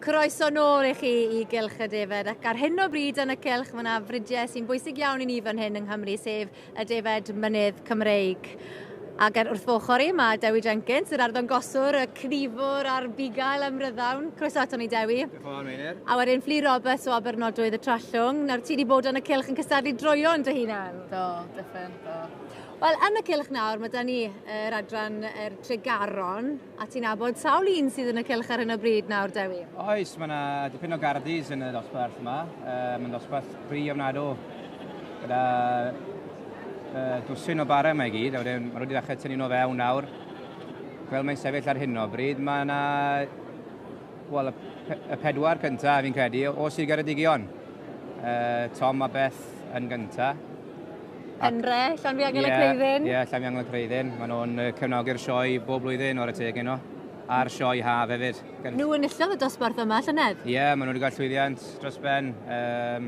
Croeso nôl i chi i Gylch y Defed ac ar hyn o bryd yn y cylch mae yna fridiau sy'n bwysig iawn i ni fan hyn yng Nghymru sef y Defed Mynydd Cymreig. Ac ar wrth f'ochr i mae Dewi Jenkins, yr arddangoswr, y cnifwr a'r bugail ymryddawn. Croeso ato ni Dewi. Diolch yn fawr Meinir. A wedyn Fflur Roberts o Abernodwydd y Trallwng. Nawr ti wedi bod yn y cylch yn cystadlu droeon dy hunan. Do, diffyn, do. Wel, yn y cylch nawr, mae da ni yr adran yr Tregaron, A ti'n nabod sawl un sydd yn y cylch ar hyn o bryd nawr, Dewi? Oes, mae yna dipyn o gardis yn y dosbarth yma. Uh, mae'n dosbarth bri ofnadw gyda uh, dwsin o barau yma i gyd, a wedyn maen nhw wedi dechrau tynnu nhw fewn nawr. Fel mae'n sefyll ar hyn o bryd, mae yna, wel, y, y pedwar cyntaf fi'n credu, o Sir Geredigion. Uh, Tom a Beth yn gyntaf. Penre, Llanfiangel y Creuddyn. Ie, yeah, Llanfiangel y Creuddyn. Maen nhw'n cefnogi'r sioe bob blwyddyn o'r y teg nhw. A'r sioe haf hefyd. Nhw enillodd y dosbarth yma llynedd? Ie, yeah, maen nhw wedi cael llwyddiant dros ben um,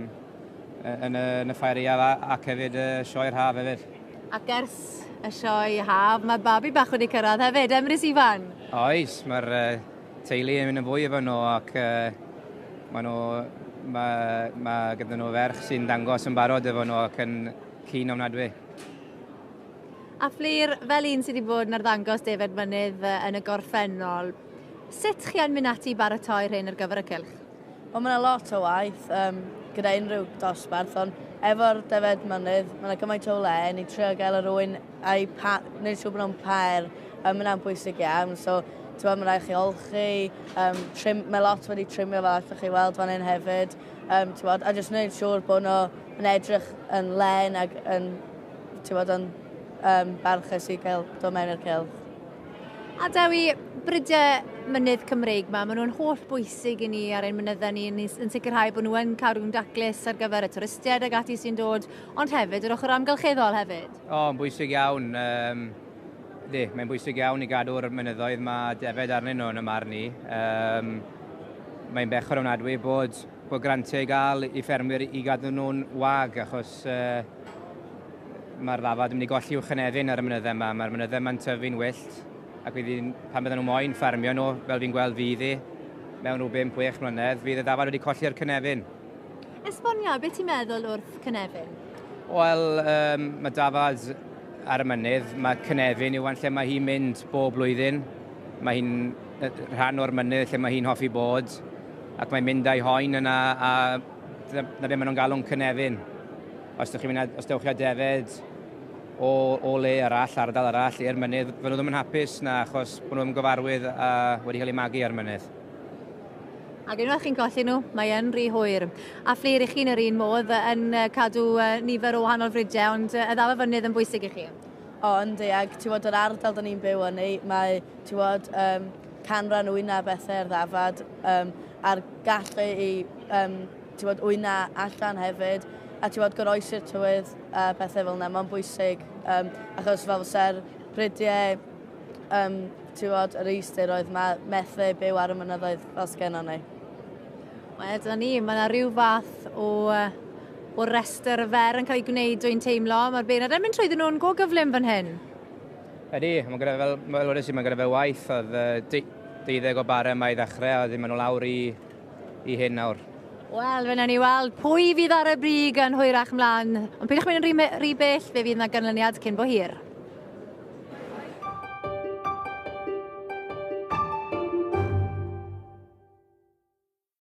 yn, y, yn y ffair aeaf ac hefyd y sioe'r haf hefyd. Ac ers y sioe haf, mae babi bach wedi cyrraedd hefyd, Emrys Ifan. Oes, mae'r teulu yn mynd yn fwy efo nhw ac uh, maen nhw, mae, mae gyda nhw ferch sy'n dangos yn barod efo nhw ac yn cyn ofnadwy. A Fflur, fel un sydd wedi bod yn arddangos defed mynydd yn y gorffennol, sut chi yn mynd ati i baratoi'r hyn ar gyfer y cylch? Wel, mae yna lot o waith um, gyda unrhyw dosbarth, ond efo'r defed mynydd, mae yna gymaint o le, ni trio gael yr ŵyn a'i pa, wneud siŵr bod nhw'n pair, um, mae yna'n bwysig iawn. So, ti'n mae'n rhaid chi olchi, um, trim, mae lot wedi trimio fel allwch chi weld fan hyn hefyd, um, ti'n bod, a jyst wneud siŵr bod nhw yn edrych yn len ac yn, ti'n bod, yn um, barchus i gael dod mewn i'r cylch. A Dewi, brydiau mynydd Cymreig ma, maen nhw'n holl bwysig i ni ar ein mynyddau ni, yn sicrhau bod nhw yn cadw'n daclus ar gyfer y twristiaid ag ati sy'n dod, ond hefyd yr ochr amgylcheddol hefyd. O, yn bwysig iawn. Um, di, mae'n bwysig iawn i gadw'r mynyddoedd mae defed arnyn nhw yn y marn i. Um, mae'n bechod ofnadwy bod, bod grantiau i gael i ffermwyr i gadw nhw'n wag, achos uh, mae'r ddafad yn mynd i golli i'w chynefin ar y mynyddau yma. Mae'r mynyddau yma'n tyfu'n wyllt, ac fydd hi'n, pan bydden nhw moyn ffermio nhw, fel fi'n gweld fydd hi, mewn rhyw 5-6 mlynedd, fydd y ddafad wedi colli'r cynefin. Esbonia, beth ti'n meddwl wrth cynefin? Wel, um, mae dafad ar y mynydd, mae cynefin yw lle mae hi'n mynd bob blwyddyn. Mae hi'n rhan o'r mynydd lle mae hi'n hoffi bod, ac mae'n mynd â'i hoen yna, a na be maen nhw'n galw'n cynefin. Os dewch chi'n mynd, os dewch chi â defed o, o le arall, ardal arall, i'r mynydd, fydden nhw ddim yn hapus na, achos bod nhw ddim yn gyfarwydd a wedi cael eu magu ar mynydd. Ac unwaith chi'n colli nhw, mae yn rhy hwyr. A Fflur, i chi'n yr un modd yn cadw nifer o wahanol fridiau, ond y ddafad fynydd yn bwysig i chi. O, yndi, ac ti'n bod, yr ardal da ni'n byw yn ei, mae, ti'n bod, um, canran wyna bethau ar ddafad, um, a'r gallu i, um, ti'n bod, wyna allan hefyd, a ti'n bod, goroesi'r tywydd a pethau fel yna, mae'n bwysig, um, achos fel fysa'r prydiau, um, ti'n bod, yr eisteroedd, mae methu byw ar y mynyddoedd fel sgennon ni. Wel, dyna ni, mae yna rhyw fath o, o restr fer yn cael ei gwneud dwi'n teimlo. Mae'r beirniad yn mynd trwyddyn nhw'n go gyflym fan hyn. Ydy, mae gyda fel, fel wedes i, mae gyda fe waith, oedd deuddeg o bare yma i ddechrau, a ddim maen nhw lawr i, i hyn nawr. Wel, fe wnawn ni weld pwy fydd ar y brig yn hwyrach mlaen. Ond peidiwch mynd yn rhy, rhy bell, fe fydd yna ganlyniad cyn bo hir.